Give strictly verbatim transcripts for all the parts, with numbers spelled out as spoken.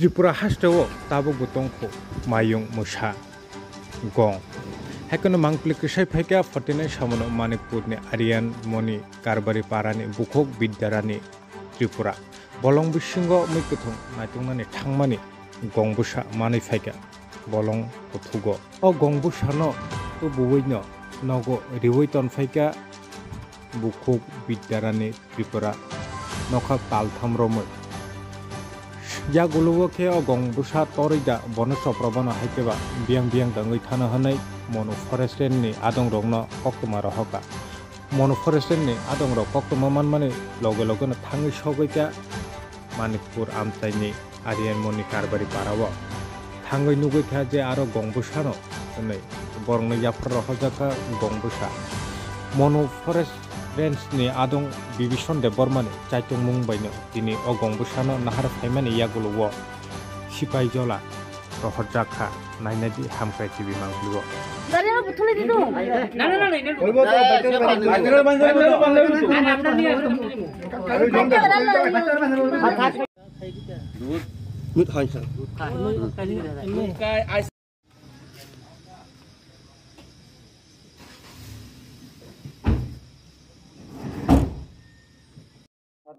Tripura hasteo tabukbo tongkho mayung mwsa gong. Haikhe no mangpili kwsai phaikha forty nine samono Manipurni Aryan Moni Karbari parani bukhuk Bidyarani Tripura. Bolong bisingo mui kwthwng naituknani thangmani gong bwsa manwi phaikha bolong kuthugo. O gong bwsano tubuwino nogo riwi tonphaikha bukhuk Bidyarani Tripura nokha taltham romwi. Yagulo o khe o gong bwsa torwi da bono chopra bono hai khe ba biyang biyang da wngwi thano hwnwi Monu Forest Range ni adong rokno koktwma rohorkha. Monu Forest Range ni adong rok koktwma manmani loge loge no thangwi sogwi kha Manipur amchaini Aryan Moni Karbari parao. Thangwi nugwi kha je aro gong bwsano hwnwi borokno yaphar rohorjak kha gong bwsa. Monu Forest Range ni adong Bibison Debbarma ni chaitongmung baino tini o gong bwsano nahar phaimani yagulo o sipai jola rohorjak kha, nainai di Hamkrai T V mangpili o.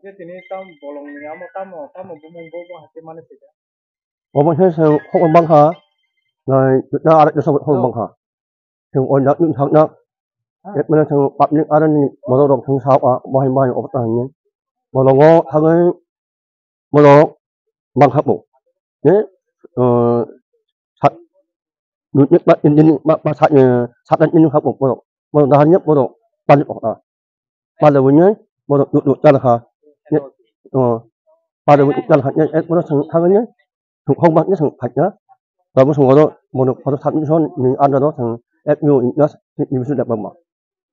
Tini tam bolongni amo tamo tamo bumung bo bo hai khe mani sida. Obo se se khobor bangkha, nai na arak na sabot khobor bangkha. Seng oinak ni thangna, ekmane seng public arani borok rok seng sao a, bahai bahai obo ta hwnwi. Bolongo thangwi borok bangkha bo. Ke, eh, sat, nutnik ba, indini ba, ba sat, eh, sat, indini kha bo borok. Borok dahanya borok balik kok ta. Pala wini, borok nutnik talkha. Oh, pala wini talkha. Ek borok seng thangwi. Song hok bak ni song phaikha. Tabuk song oro mono photo submission ni under o song F U nas ni bisu da bama.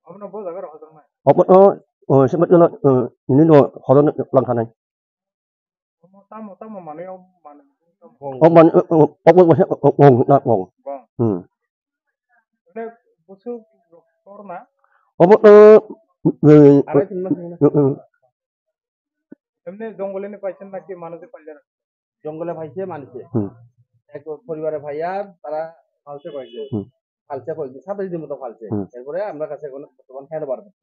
Obono bo jaga rok hojak nai. Obono, oh, sebat jala, eh, ini no horo langkha nai. Omo tamo tamo mane o mane. O mane, eh, eh, obo bo se, oh, oh, na, oh. Bang. Hmm. Ene busu rok torna. Obo, eh, eh, Arai tin mas ni. Eh, eh. Emne jongole ni paisa na ki manu je paisa. জঙ্গলে পাইছে মানছে। হুম। এক পরিবারে ভাইয়া তারা ফালছে কয়েকজন। হুম। ফালছে কয়েকজন, সাতাশ দিন মতো ফালছে। হুম। এরপরে আমরা কাছে এখন বর্তমান হ্যান্ড ওভার করছি।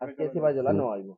আজকে সিপাহীজলা নেওয়া হইব।